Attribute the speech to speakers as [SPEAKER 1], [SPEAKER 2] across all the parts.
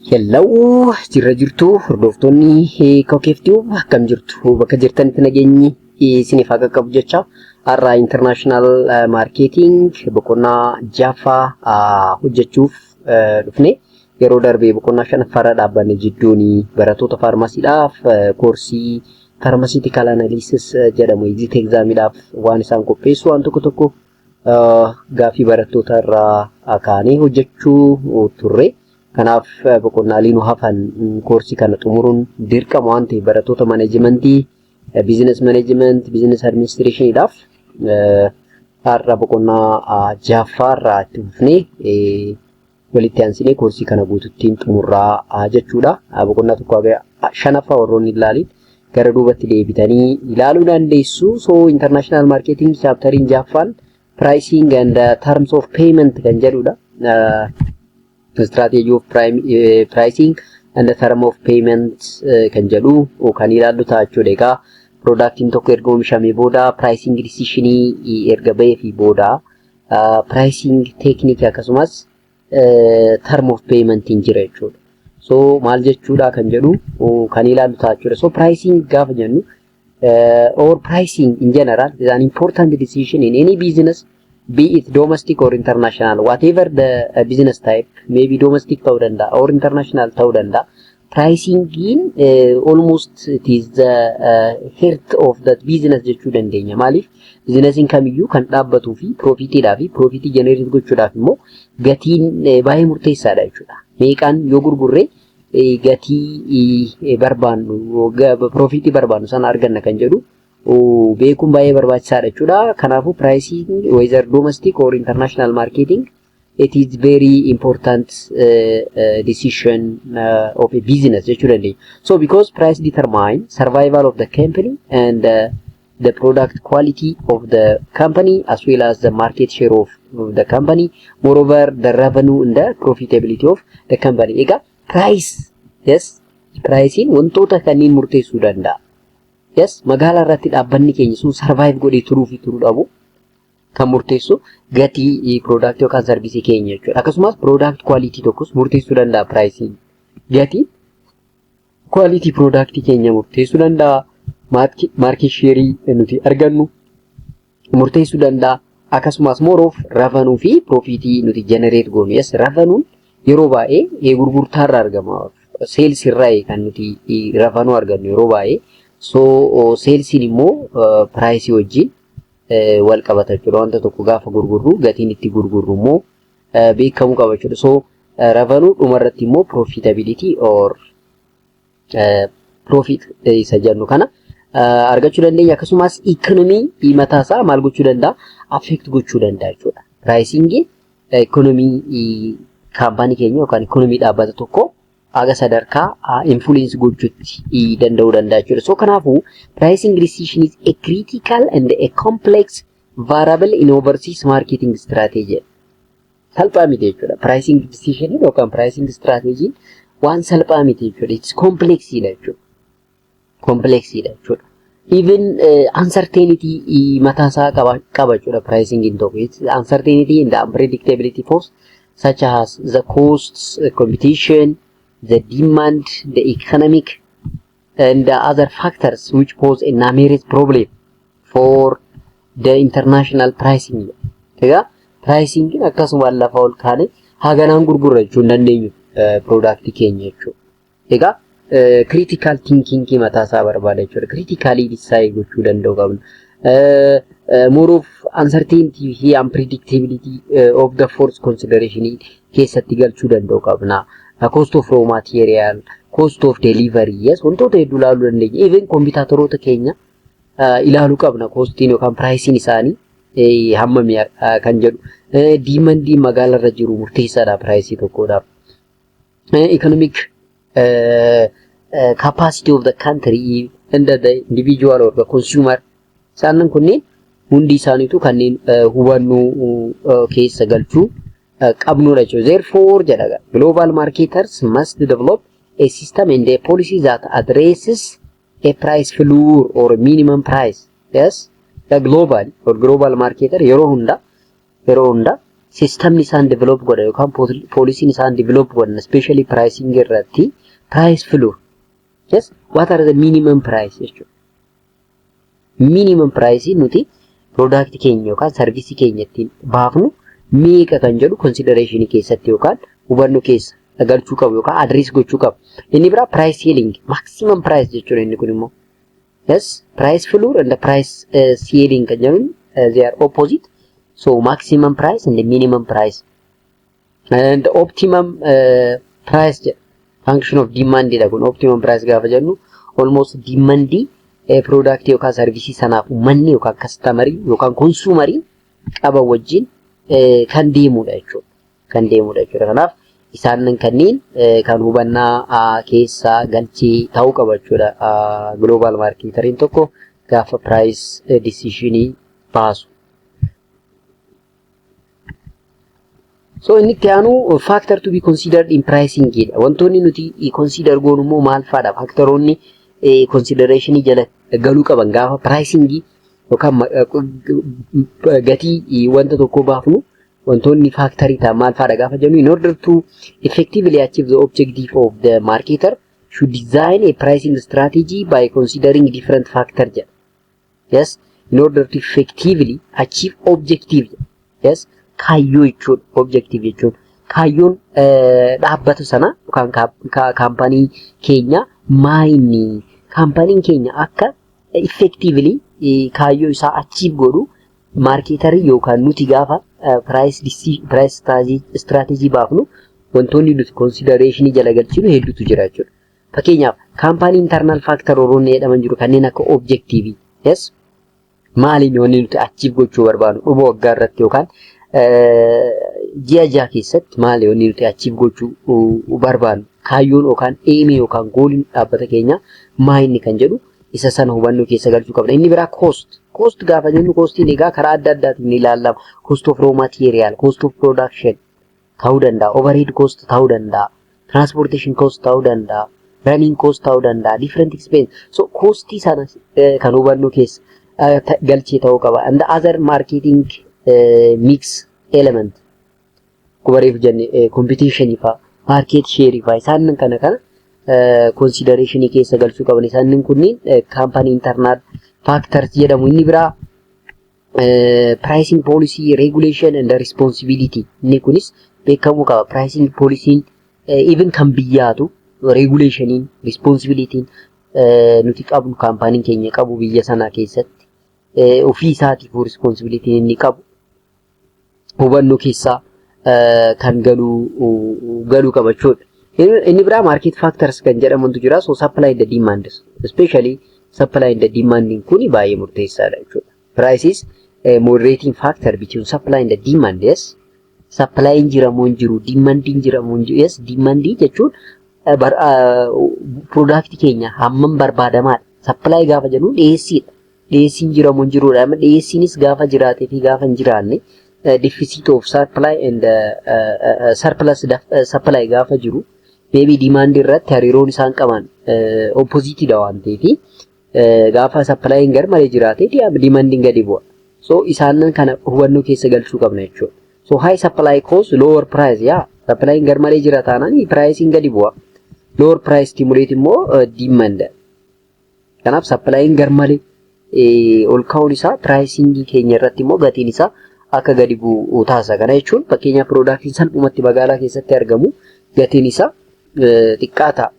[SPEAKER 1] Hello, jirra jirtu hordoftoonni Kokeeftuu, akkam jirtu? Bakka jirtanitti nageenyi isiniif haa qaqqabu jecha, har'a international marketing boqonnaa jaffaa hojjechuuf dhufne. Yeroo darbee boqonnaa shanaffaarra dhaabbanne. Jidduun barattoota faarmasiidhaaf koorsii pharmaceutical analysis jedhamu exit examiidhaaf waan isaan qopheessu waan tokko tokko gaaffii barattoota irraa kaanee hojjechuu turre. Kanaaf boqonnaalee nu hafan koorsii kana xumuruun dirqama waan ta'eef barattoota managementii, business management, business administrationiidhaaf har'a boqonnaa jaffaarraa itti fufnee walitti aansinee koorsii kana guututtiin xumurraa jechuudha. Boqonnaa tokko shanaffaa warroonni ilaaliin gara duubatti deebitanii ilaaluu dandeessu. So international marketing chapteriin jaffaan pricing and terms of payment kan jedhudha. Strategy of pricing and the term of payment kan jedhu kan ilaallu ta'a jechuudha. Egaa productiin tokko erga oomishamee booda, pricing decisionii erga bahee fi booda, pricing technique akkasumas term of payment jira jechuudha. So maal jechuudha kan jedhu kan ilaallu ta'a jechuudha. So pricing gaafa jennu, or pricing in general is an important decision in any business, be it domestic or international, whatever the business type, maybe domestic ta'uu danda'a or international ta'uu danda'a. Pricingin almost it is the heart of that business jechuu dandeenya. Maaliif? Businessiin kamiyyuu kan dhaabbatuu fi profitiidhaa fi profitii generate gochuudhaaf immoo gatiin baay'ee murteessaadha jechuudha. Meeqaan yoo gurgurre gatii barbaannu, profitii barbaannu sana arganna kan jedhu beekuun baay'ee barbaachisaadha jechuudha. Kanaafuu pricing, whether domestic or international marketing, it is very important decision of a business jechuu dandeenya. So because price determine survival of the company and the product quality of the company as well as the market share of the company, moreover the revenue and the profitability of the company. Egaa price, yes, pricing wantoota kanneen murteessuu danda'a. Yes, magaalaa irratti dhaabbanni keenya sun survive godhee turuu fi turuu dhabu kan murteessu gatii product yookaan serviceii keenya jechuudha. Akkasumas product quality tokkos murteessuu danda'a pricing. Gatiin quality product keenya murteessuu danda'a. Market share nuti argannu murteessuu danda'a. Akkasumas more of revenue fi profitii nuti generate goonu. Yes, revenue yeroo baay'ee gurgurtaarraa argama. Sales irraa kan nuti revenue argannu yeroo baay'ee. So salesiin immoo priceii wajjin wal qabata jechuudha. Wanta tokko gaafa gurgurru gatiin itti gurgurru immoo beekamuu qaba jechuudha. So revenue, dhumarratti immoo profitability or profit isa jennu kana argachuu dandeenya. Akkasumas economy mataasaa maal gochuu danda'a? Affect gochuu danda'a jechuudha. Pricingiin economy kaampaanii keenya yookaan economy dhaabbata tokko haga sadarkaa influence gochuutti danda'uu danda'a jechuudha. So kanaafuu pricing decision is a critical and a complex variable in overseas marketing strategy. Salphaa miti jechuudha. Pricing decision yookaan pricing strategy waan salphaa miti jechuudha. It's complex dha jechuudha. Complex dha jechuudha. Even uncertainty mataasaa qaba jechuudha pricing tokko. It's uncertainty and the unpredictability force such as the costs, competition, the demand, the economic and the other factors which pose a numerous problem for the international pricing. Egaa pricing akkasumaan lafa ol kaane haganaan gurgurra jechuu hin dandeenyu product keenya jechuudha. Egaa critical thinking mataa isaa barbaada jechuudha. Critically decide gochuu danda'u qabna. More of uncertainty fi unpredictability of the force consideration keessatti galchuu danda'u qabna. Cost of raw material, cost of delivery, yes, wantoota hedduu ilaaluu dandeenya. Even competitoroota keenya ilaaluu qabna. Costiin yookaan priceiin isaanii hammami kan jedhu. Demandiin magaalarra jiru murteessaadha priceii tokkodhaaf. Economic capacity of the country and the individual or the consumer, isaan kunneen hundi isaaniitu kanneen hubannoo keessa galchuu qabnudha jechuudha. Therefore, jedha, global marketers must develop a system and a policy that addresses a price floor or a minimum price. Yes, the global or global marketer yeroo hunda Systemni isaan develop godhan yookaan policyn isaan develop godhan, especially pricing irratti, price floor. Yes, what are the minimum price jechuudha. Minimum price nuti product keenya yookaan service keenya ittiin baafnu meeqa kan jedhu consideration keessatti yookaan hubannoo keessa galchuu qabu yookaan address gochuu qabu. Inni biraa price ceiling, maximum price jechuudha inni kun immoo. Yes, price floor and the price ceiling kan jedhuun they are opposite. So maximum price and the minimum price. And the optimum price jedha. Function of demand dha kun. Optimum price gaafa jennu almost demand product yookaan service sanaaf uummanni yookaan customerii yookaan consumerii qaban wajjin kan deemudha jechuudha. Kan deemudha jechuudha. Kanaaf isaan kanneen kan hubannaa keessa galchee ta'uu qaba jechuudha. Global marketeriin tokko gaafa price decisionii baasu. So inni itti aanu factor to be considered in pricing jedha. Wantoonni nuti consider goonu immoo maal fa'aadha? Factoroonni consideration jala galuu qaban gaafa pricing yookaan gatii wanta tokkoo baafnu, wantoonni factorii ta'an maal fa'aadha gaafa jennu, in order to effectively achieve the objective of the marketer should design a pricing strategy by considering different factor jedha. Yes, in order to effectively achieve objective jedha. Yes, kaayyoo jechuudha. Objective jechuun kaayyoon dhaabbata sana yookaan kaampaanii keenya maayinni kaampaniin keenya akka effectively kaayyoo isaa achieve godhu marketerii yookaan nuti gaafa price strategy baafnu wantoonni nuti consideration jala galchinu hedduutu jira jechuudha. Fakkeenyaaf, kaampaanii internal factor warroonni jedhaman jiru, kanneen akka objective. Yes. Maaliin wanni nuti achieve gochuu barbaadnu dhuma waggaa irratti yookaan ji'a 6 keessatti, maali wanni nuti achieve gochuu barbaadnu, kaayyoon yookaan aimii yookaan goaliin dhaabbata keenya maa inni kan jedhu isa sana hubannoo keessa galchuu qabna. Inni biraa cost. Cost gaafa jennu costiin egaa karaa adda addaatiin ni ilaalama. Cost of raw material, cost of production ta'uu danda'a, overhead cost ta'uu danda'a, transportation cost ta'uu danda'a, running cost ta'uu danda'a, different expense. So costii sana kan hubannoo keessa galchee ta'uu qaba. And the other marketing mix element. Akkuma reefu jenne competition faa, market share faa, isaan kana kana consideration keessa galchuu qaban. Isaan kunniin company internal factors jedhamu. Inni biraa pricing policy, regulation and responsibility. Inni kunis beekamuu qaba. Pricing policy'n even kan biyyaatu regulationiin, responsibilitiin nuti qabnu, kaampaaniin keenya qabu biyya sana keessatti ofii isaatiif responsibilitiin inni qabu hubannoo keessaa kan galuu qaba jechuudha. Inni biraa market factors kan jedhamantu jira. So supply and the demand, especially supply and the demand kuni baay'ee murteessaadha jechuudha. Prices moderating factor between supply and the demand. Yes. Supply jira moo hin jiru, demand jira moo hin jiru. Yes, demand jechuun product keenya hammam barbaadamaadha. Supply gaafa jennu dhiyeessiidha. Dhiyeessiin jira moo hin jirudha. Dhiyeessiinis gaafa jiraatee fi gaafa hin jiraanne, deficit of supply and surplus supply gaafa jiru, maybe demand irratti hariiroon isaan qaban opposite dha waan ta'eef, gaafa supplying gar malee jiraate demandiin gadi bu'a. So isaan kana hubannoo keessa galchuu qabna jechuudha. So high supply cause lower price, yaa, supplying gar malee jira taanaan pricing gadi bu'a. Lower price stimulate immoo demand. Kanaaf supplying gar malee ol ka'uun isaa pricing keenya irratti immoo gatiin isaa akka gadi bu'u taasisa. Kana jechuun fakkeenyaaf productiin salphumatti magaalaa keessatti argamu gatiin isaa xiqqaa ta'a.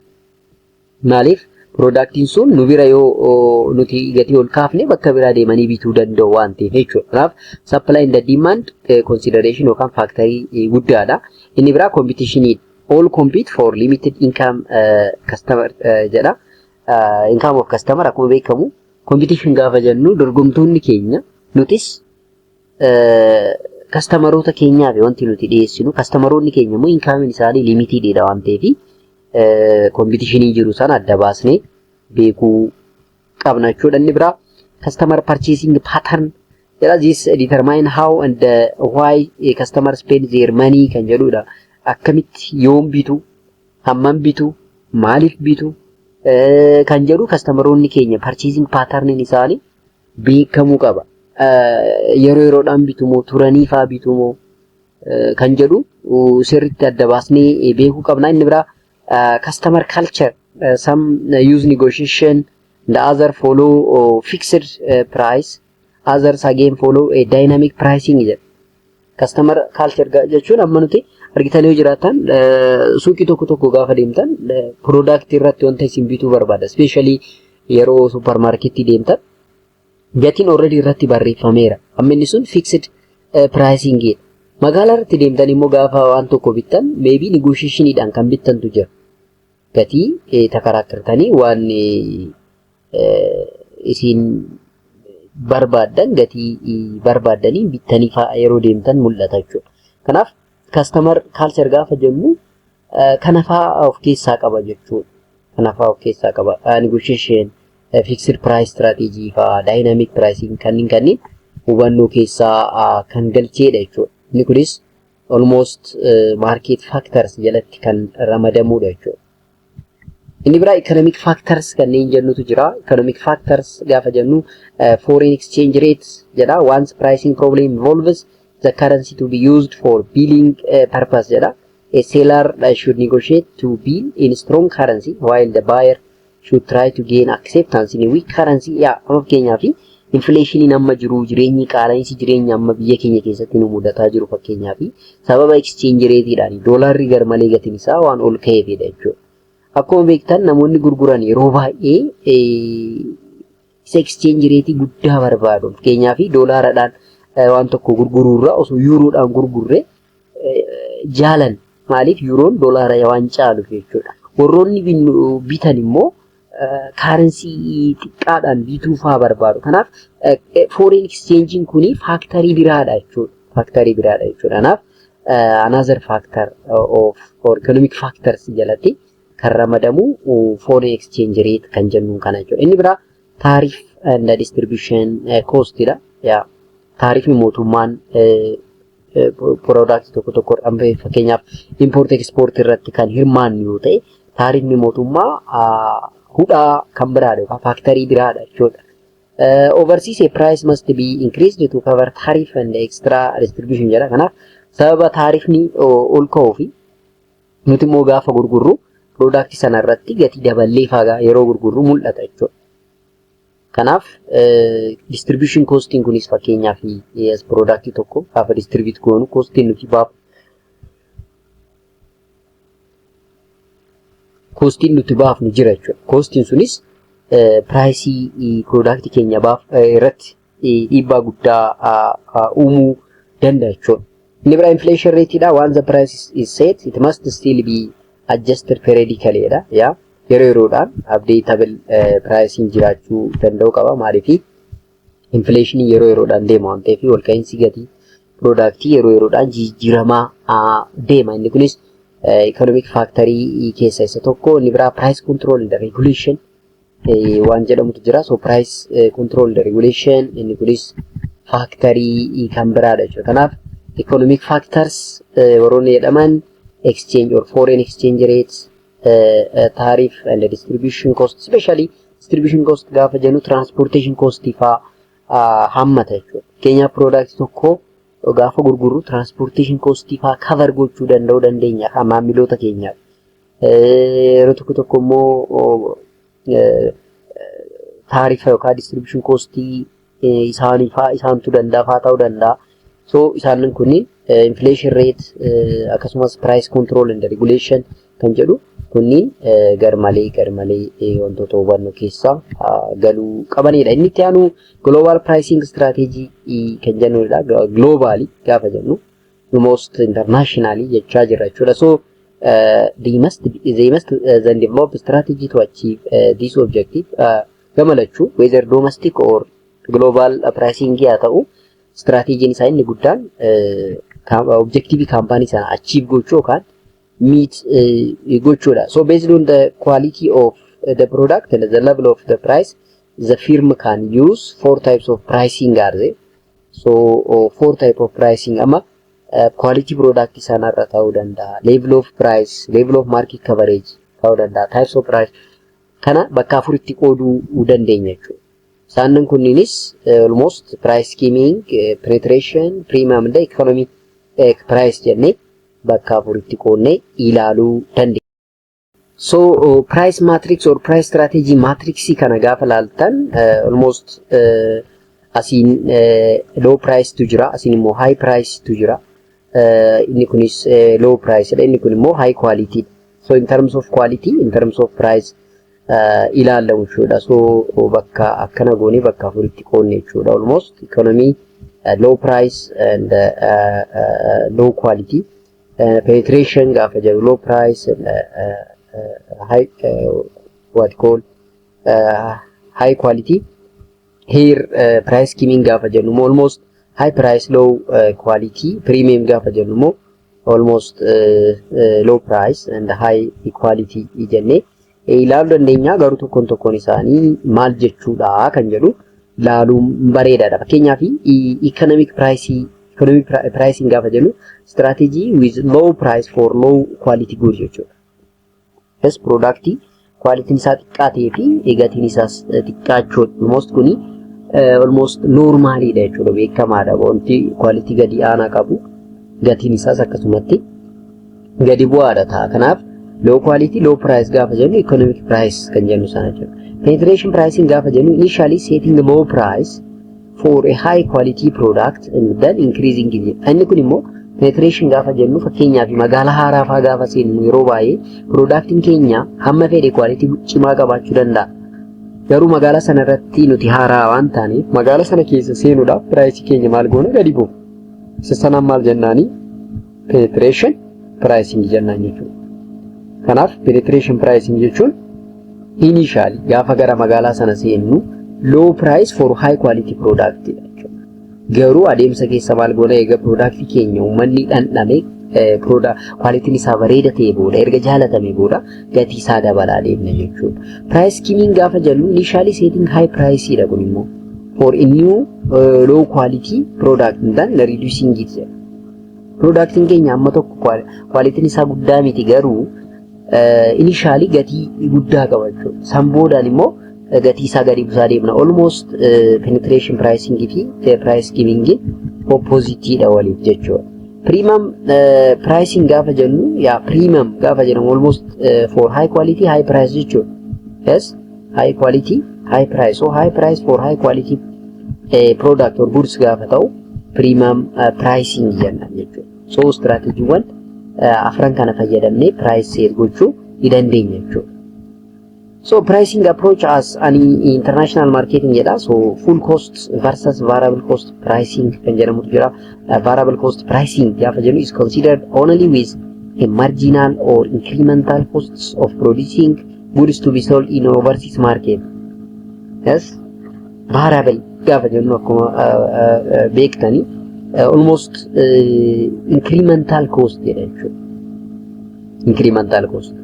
[SPEAKER 1] Maaliif? Productiin sun nu bira yoo nuti gatii ol kaafne bakka biraa deemanii bituu danda'u waan ta'eef jechuudha. Kanaaf supply and demand consideration yookaan factorii guddaadha. Inni biraa competition, all compete for limited income customer jedha. Income of customer. Akkuma beekamu competition gaafa jennu dorgomtoonni keenya nutis customeroota keenyaaf wanti nuti dhiyeessinu, customeroonni keenya immoo incomeiin isaanii limitedidha waan ta'eef, competitionii jiru sana adda baasnee beekuu qabna jechuudha. Inni biraa customer purchasing pattern jedha. This determine how and why a customer spend their money kan jedhudha. Akkamitti, yoom bitu, hammam bitu, maaliif bitu kan jedhu customeroonni keenya purchasing patterniin isaanii beekamuu qaba. Yeroo yeroodhaan bitu moo, turanii faa bitu moo, Kan jedhu sirriitti adda baasnee beekuu qabna. Inni biraa customer culture, some use negotiation, the other follow fixed price, others again follow a dynamic pricing jedha. Customer culture jechuun amma nuti argitanii yoo jiraatan, suuqii tokko tokko gaafa deemtan product irratti wanta isin bituu barbaada. Especially yeroo supermarketii deemtan gatiin already irratti barreeffameera. Amma inni sun fixed pricing. Magaalaa irratti deemtan immoo gaafa waan tokko bittan maybe negotiationiidhaan kan bittantu jira. Gatii takaraakkartanii waan isin barbaaddan gatii barbaaddanii bittanii fa'aa yeroo deemtan mul'ata jechuudha. Kanaaf customer culture gaafa jennu kana fa'aa of keessaa qaba jechuudha. Kana fa'aa of keessaa qaba. Negotiation, fixed price strategy fa'aa, dynamic pricing kanneen hubannoo keessaa kan galcheedha jechuudha. Inni kunis almost market factors jalatti kan ramadamudha jechuudha. Inni biraa economic factors kanneen jennutu jira. Economic factors gaafa jennu foreign exchange rates jedha. Once pricing problem involves the currency to be used for billing purpose jedha. A seller should negotiate to bill in strong currency while the buyer should try to gain acceptance in a weak currency. Yaa, amma fakkeenyaaf inflationiin amma jiru, jireenyi qaala'insi jireenya amma biyya keenya keessatti nu mudataa jiru, fakkeenyaaf sababa exchange rateedhaan doolaarri garmalee gatiin isaa waan ol ka'eefidha jechuudha. Akkuma beektan namoonni gurguran yeroo baay'ee isa exchange rate guddaa barbaadu. Fakkeenyaaf doolaaradhaan waan tokko gurguruurra osoo yuuroodhaan gurgurre jaalan. Maaliif? Yuuroon doolaara waan caaluuf jechuudha. Warroonni bitan immoo currency xiqqaadhaan bituu fa'aa barbaadu. Kanaaf foreign exchange'n kuni factorii biraadha jechuudha. Factorii biraadha jechuudha. Kanaaf another factor of or economic factors jalatti kan ramadamu foreign exchange rate kan jennuun kana jechuudha. Inni biraa tariff and distribution cost dha. Yaa, tariffni mootummaan product tokko tokko, fakkeenyaaf import export irratti kan hirmaannu yoo ta'e, tariffni mootummaa hudhaa kan biraadha yookaan factorii biraadha jechuudha. Overseas a price must be increased to cover tariff and extra distribution jedha. Kanaaf sababa tariffni ol ka'uu fi nuti immoo gaafa gurgurru product sana irratti gatii daballee faagaa yeroo gurgurru mul'ata jechuudha. Kanaaf distribution costiin kunis, fakkeenyaaf product tokko gaafa distribute goonu costiin nuti baafnu jira jechuudha. Costiin sunis priceii product keenya baaf irratti dhiibbaa guddaa uumuu danda'a jechuudha. Inni biraa inflation rate dha. Once the price is set, it must still be adjusted periodically dha. Yaa, yeroo yeroodhaan updatable pricing jiraachuu danda'u qaba. Maaliif? Inflation yeroo yeroodhaan deema waan ta'eef, olka'iinsi gatii productii yeroo yeroodhaan jijjiiramaa deema. Inni kunis economic factorii keessa isa tokko. Inni biraa price control and regulation waan jedhamutu jira. So price control and regulation inni kunis factorii kan biraadha jechuudha. Kanaaf economic factors warroonni jedhaman exchange or foreign exchange rates, tariff and distribution cost, especially distribution cost gaafa jennu transportation cost faa hammata jechuudha. Fakkeenyaaf product tokko gaafa gurgurru transportation cost faa cover gochuu danda'uu dandeenya maamiloota keenyaaf. Yeroo tokko tokko immoo tariffa yookaan distribution costii isaanii faa isaantu danda'a faa ta'uu danda'a. So isaan kunniin inflation rate akkasumas price control and regulation kan jedhu kunniin garmalee garmalee wantoota hubannoo keessaa galuu qabanidha. Inni itti aanu global pricing strategy kan jennudha. Globally gaafa jennu most internationally jechaa jirra jechuudha. So they must then develop strategy to achieve this objective. Gama lachuu, whether domestic or global pricing haa ta'u, strategyiin isaa inni guddaan objective company sana achieve gochuu yookaan meet gochuudha. So based on the quality of the product and the level of the price, the firm can use four types of pricing are there. So four type of pricing amma quality product sanarra ta'uu danda'a, level of price, level of market coverage ta'uu danda'a, types of price kana bakka afuritti qooduu dandeenya jechuudha. Isaan kunniinis almost price skimming, penetration, premium and economy price jennee bakka afuritti qoonnee ilaaluu dandeenya. So price matrix or price strategy matrix kana gaafa laaltan, almost asiin low price tu jira, asiin immoo high price tu jira. Inni kunis low price dha, inni kun immoo high quality. So in terms of quality, in terms of price ilaalamu jechuudha. So bakka akkana goonee bakka afuritti qoonne jechuudha. Almost economy, low price and low quality. Penetration gaafa jedhu, low price and high, what call, high quality. Here price skimming gaafa jennu immoo almost high price, low quality. Premium gaafa jennu immoo almost low price and high quality jennee ilaaluu dandeenya. Garuu tokkoon tokkoon isaanii maal jechuudha kan jedhu ilaaluun bareedaadha. Fakkeenyaaf, economic price, economic pricing gaafa jennu, strategy with low price for low quality goods jechuudha. Yes, product qualityn isaa xiqqaa ta'ee fi gatiin isaas xiqqaachuudha. Almost kuni almost normaliidha jechuudha, beekamaadha. Wanti quality gadi aanaa qabu gatiin isaas akkasumatti gadi bu'aadha ta'a. Kanaaf low quality, low price gaafa jennu economic price kan jennu sana jechuudha. Penetration pricing gaafa jennu, initially setting low price for a high quality product and then increasing it. Inni kun immoo penetration gaafa jennu, fakkeenyaaf magaalaa haaraa fa'aa gaafa seennu, yeroo baay'ee productiin keenya hamma fedhe quality cimaa qabaachuu danda'a. Garuu magaalaa sana irratti nuti haaraa waan taaneef, magaalaa sana keessa seenuudhaaf priceii keenya maal goona? Gadi bu'u. Isa sanaan maal jennaanii? Penetration pricing jennaan jechuudha. Kanaaf penetration pricing jechuun initially gaafa gara magaalaa sana seennu low price for high quality product jechuudha. Garuu adeemsa keessa maal goona? Eega product keenya uummanni dhandhame, qualityn isaa bareeda ta'e booda, erga jaalatame booda, gatii isaa dabalaa deemna jechuudha. Price skimming gaafa jennu, initially setting high price dha. Kun immoo for a new low quality product and then reducing it jedha. Productiin keenya amma tokko qualityn isaa guddaa miti, garuu initially gatii guddaa qaba jechuudha. San boodaan immoo gatii isaa gadi buusaa deemna. Almost penetration pricing fi price skimming opposite dha waliif jechuudha. Premium pricing gaafa jennu, yaa premium gaafa jedhamu almost for high quality, high price jechuudha. Yes, high quality, high price. So high price for high quality product or goods gaafa ta'u premium pricing jenna jechuudha. So strategyiiwwan afran kana fayyadamnee price set gochuu ni dandeenya jechuudha. So pricing approach as an international marketing jedha. So full cost versus variable cost pricing kan jedhamutu jira. Variable cost pricing gaafa jennu is considered only with a marginal or incremental costs of producing goods to be sold in overseas market. Yes, variable gaafa jennu akkuma beektani almost incremental cost jedha jechuudha. Incremental cost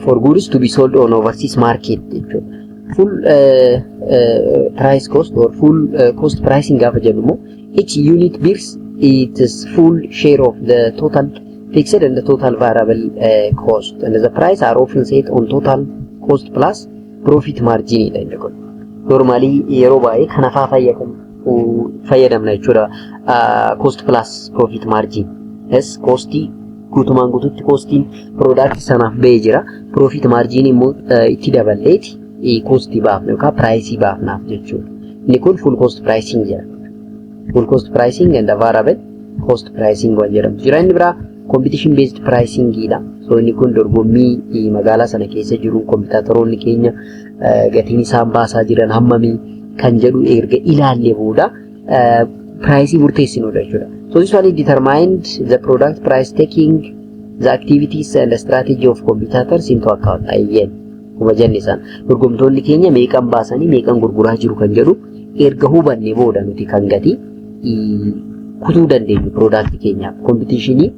[SPEAKER 1] for goods to be sold on overseas market jechuudha. Full price cost or full cost pricing gaafa jennu immoo each unit bears its full share of the total fixed and the total variable cost, and the price are often set on total cost plus profit margin dha inni kun. Normally yeroo baay'ee kana faa fayyadamna jechuudha. Cost plus profit margin. Yes, costii guutumaan guututti costiin product sanaaf ba'ee jira. Profit margin immoo itti daballeeti costii baafna yookaan priceii baafnaaf jechuudha. Inni kun full cost pricing jedhama. Full cost pricing and variable cost pricing waan jedhamtu jira. Inni biraa competition based pricing dha. So inni kun dorgommii magaalaa sana keessa jiru, competitoroonni keenya gatiin isaan baasaa jiran hammamii kan jedhu erga ilaallee booda priceii murteessinudha jechuudha. So this one is determined the product price taking the activities and the strategy of competitors into account. Ayyeen kuma jenne sana dorgomtoonni keenya meeqan baasanii meeqan gurguraa jiru kan jedhu erga hubanne booda nuti kan gatii kutuu dandeenyu product keenyaaf competitionii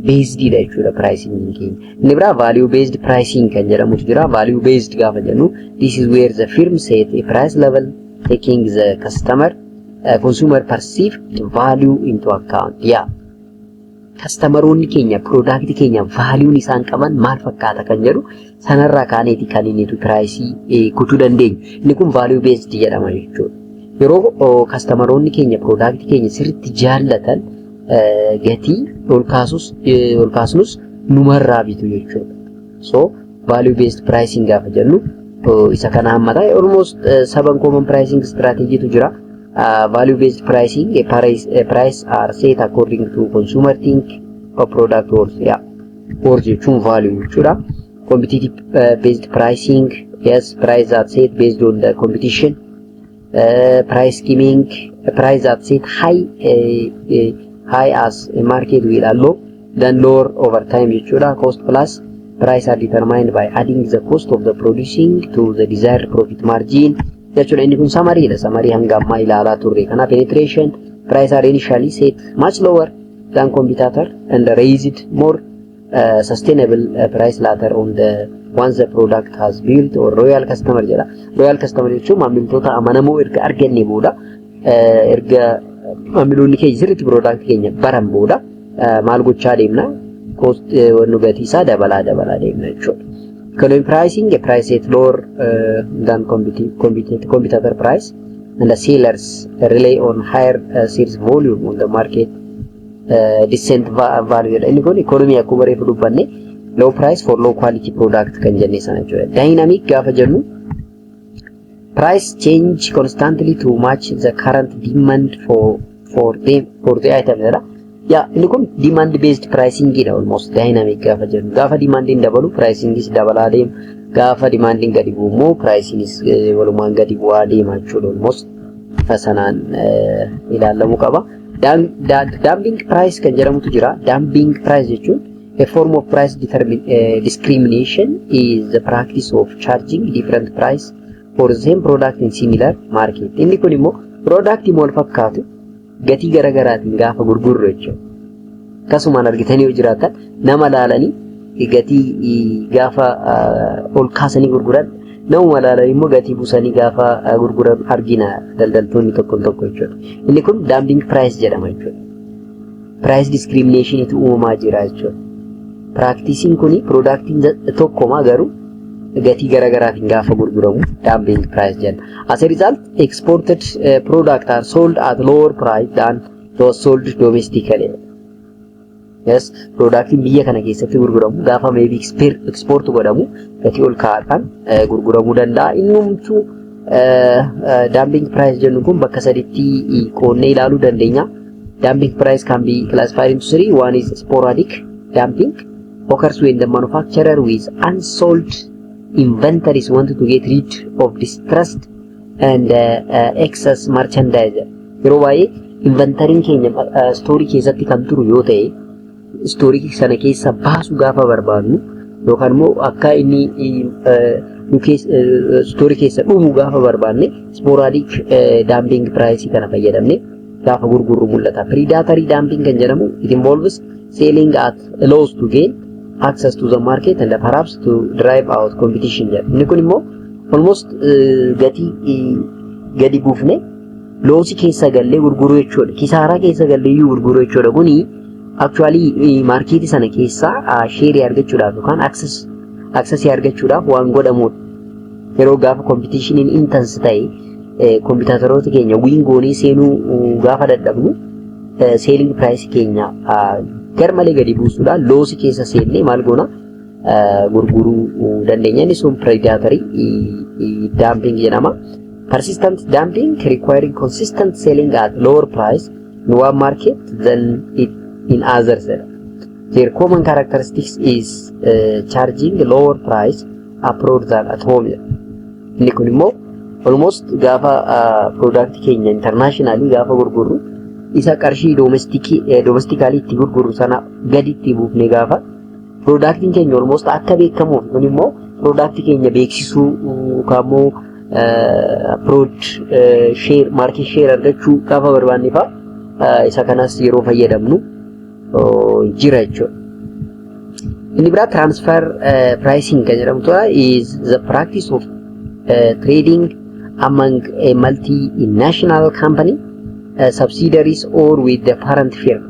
[SPEAKER 1] based dha jechuudha pricing keenya. Inni biraa value based pricing kan jedhamutu jira. Value based gaafa jennu, this is where the firm set a price level taking the customer consumer perceived value into account. Yeah. Customeroonni keenya product keenya valueun isaan qaban maal fakkaata kan jedhu sanarraa kaaneeti kan inni priceii kutuu dandeenyu. Inni kun value based jedhama jechuudha. Yeroo customeroonni keenya product keenya sirriitti jaallatan Gatii ol kaasus ol kaasnus numarraa bitu jechuudha. So value based pricing gaafa jennu isa kana hammata. Almost seven common pricing strategy tu jira. Value based pricing, a price are set according to consumer think or product worth. Yeah. Worth jechuun value jechuudha. Competitive based pricing, yes, price that set based on the competition. Price skimming, price that set high as a market will allow, then lower over time jechuudha. Cost plus price are determined by adding the cost of the producing to the desired profit margin jechuudha. Inni kun summary dha. Summary hanga ammaa ilaalaa turre. Kana penetration price are initially set much lower than competitor and raised more sustainable price later on the once the product has built or loyal customer jedha. Loyal customer jechuun maamiltoota amanamoo erga arganne booda, erga maamiloonni keenya sirriitti product keenya baran booda maal gochaa deemna? Cost wannu gatii isaa dabalaa dabalaa deemna jechuudha. Economic pricing, a price set lower than competitor price and the sellers rely on higher sales volume on the market decent value jedha. Inni kun economy akkuma reefu dubbanne low price for low quality product kan jenne sana jechuudha. Dynamic gaafa jennu price change constantly to match the current demand for the item jedha. Yaa, inni kun demand based pricing dha almost dynamic gaafa jennu. Gaafa demandiin dabalu pricingis dabalaa deema. Gaafa demandiin gadi bu'u immoo pricingis walumaan gadi bu'aa deema jechuudha almost. Sanaan ilaalamuu qaba. Dumping price kan jedhamutu jira. Dumping price jechuun a form of price discrimination is the practice of charging different price for the same product in similar market. Inni kun immoo product wal fakkaatu gatii garaagaraatiin gaafa gurgurru jechuudha. Akkasumaan argitanii yoo jiraatan nama laalanii gatii gaafa ol kaasanii gurguran, namuma laalanii immoo gatii buusanii gaafa gurguran argina daldaltoonni tokko tokko jechuudha. Inni kun dumping price jedhama jechuudha. Price discriminationitu uumamaa jira jechuudha. Practiceiin kuni productiin tokkoma garuu gatii garaagaraatiin gaafa gurguramu dumping price jenna. As a result, exported product are sold at lower price than those sold domestically. Yes, productiin biyya kana keessatti gurguramu gaafa maybe export godhamu gatii ol ka'aadhaan gurguramuu danda'a. Innumtuu dumping price jennu kun bakka saditti qoonnee ilaaluu dandeenya. Dumping price can be classified into three. One is sporadic dumping, occurs when the manufacturer with unsold inventories want to get rid of distressed and excess merchandise. Yeroo baay'ee inventoryn keenya storeii keessatti kan turu yoo ta'e, storeii sana keessa baasuu gaafa barbaadnu yookaan immoo akka inni storeii keessa dhumu gaafa barbaanne sporadic dumping price kana fayyadamne gaafa gurgurru mul'ata. Predatory dumping kan jedhamu, it involves selling at a loss to gain access to the market and perhaps to drive out competition jedha. Inni kun immoo almost gatii gadi buufne lossii keessa gallee gurguruu jechuudha. Kisaaraa keessa gallee iyyuu gurguruu jechuudha. Kuni actually marketii sana keessaa shareii argachuudhaaf yookaan accessii argachuudhaaf waan godhamudha. Yeroo gaafa competitioniin intense ta'e competitoroota keenya win goonee seenuu gaafa dadhabnu selling price keenya gar malee gadi buusuudhaan lossii keessa seennee maal goona, gurguruu dandeenya. Inni sun predatory dumping jedhama. Persistent dumping requiring consistent selling at lower price in one market than it in others. Their common characteristics is charging lower price abroad than at home. Inni kun immoo almost gaafa product keenya internationally gaafa gurgurru isa qarshii domestically itti gurgurru sana gaditti buufne gaafa productiin keenya almost akka beekamuuf, kun immoo product keenya beeksisuu yookaan immoo abroad share, market share argachuu gaafa barbaanne fa'a isa kanas yeroo fayyadamnu jira jechuudha. Inni biraa transfer pricing kan jedhamtu is the practice of trading among a multinational company subsidiaries or with the parent firm.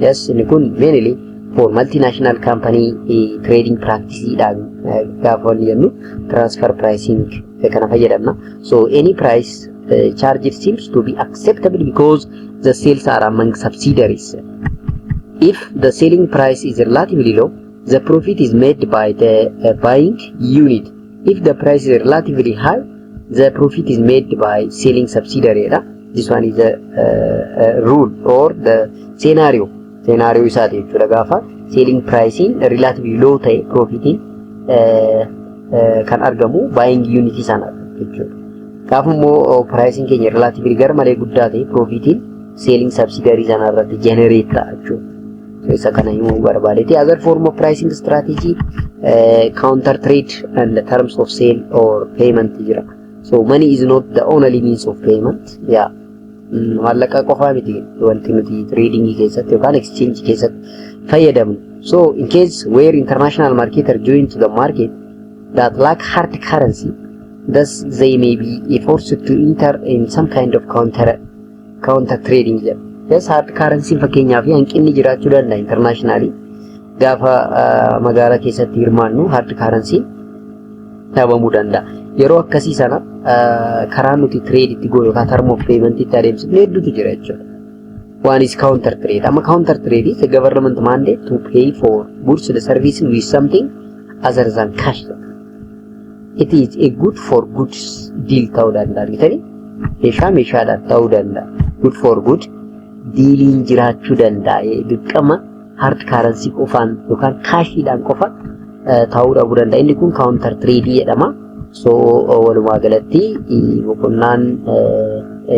[SPEAKER 1] Yes, inni kun mainly for multinational company trading practice dhaan gaafa wanni jennu transfer pricing kana fayyadamna. So any price charged seems to be acceptable because The sales are among subsidiaries. If the selling price is relatively low, the profit is made by the buying unit. If the price is relatively high, the profit is made by selling subsidiary dha. This one is the rule or the scenario. Scenario isaati jechuudha. Gaafa selling pricein relatively low ta'e, profitiin kan argamu buying unit sana jechuudha. Gaafa immoo pricing keenya relatively gar malee guddaa ta'e, profitiin selling subsidiary sana irratti generate ta'a jechuudha. Isa kana himuu barbaadeeti. Other form of pricing strategy, counter trade and the terms of sale or payment jira. So money is not the only means of payment. Yeah. Maallaqa qofaa miti wanti nuti trading keessatti yookaan exchange keessatti fayyadamnu. So in case where international marketer join to the market that lack hard currency, thus they may be forced to enter in some kind of counter trading jedha. Yes, hard currency fakkeenyaaf hanqinni jiraachuu danda'a. Internationally gaafa magaalaa keessatti hirmaannu hard currency dhabamuu danda'a. Yeroo akkasii sana karaa nuti trade itti goonu yookaan term of payment itti adeemsifnu hedduutu jira jechuudha. One is counter trade. Amma counter trade is a government mandate to pay for goods and services with something other than cash. It is a good for goods deal ta'uu danda'a. Argitanii, meeshaa meeshaadhaan ta'uu danda'a. Good for good dealiin jiraachuu danda'a. Dirqama hard currency qofaan yookaan cashiidhaan qofa ta'uu dhabuu danda'a. Inni kun counter trade jedhama. So walumaa galatti boqonnaan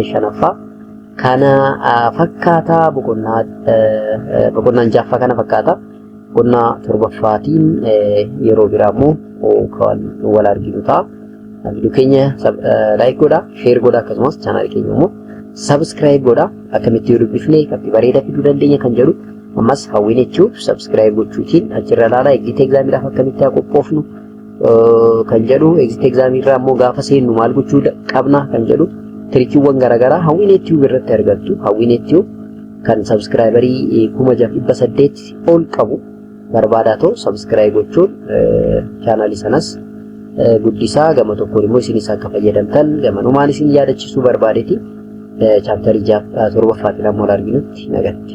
[SPEAKER 1] shanaffaa kana fakkaata, boqonnaan ja'affaa kana fakkaata. Boqonnaa torbaffaatiin yeroo biraa immoo kan wal arginu ta'a. Viidiyoo keenya like godhaa, share godhaa, akkasumas chaanaalii keenya immoo subscribe godhaa. Akkamitti yoo dubbifne qabxii bareedaa fiduu dandeenya kan jedhu ammas hawwiin jechuuf subscribe gochuutiin achirra ilaalaa. Exit examiidhaaf akkamitti haa qophoofnu kan jedhu, exit examiirraa immoo gaafa seennu maal gochuu qabna kan jedhu, trickiiwwan garaagaraa Hawwiin Tube irratti argattu. Hawwiin Tube kan subscriberii 6800 ol qabu barbaadaa ta'u subscribe gochuun chaanaalii sanas guddisaa, gama tokkoon immoo isinis akka fayyadamtan gamanumaan isin yaadachiisuu barbaadeeti. Chapterii torbaffaatiin ammoo arginutti nagatti.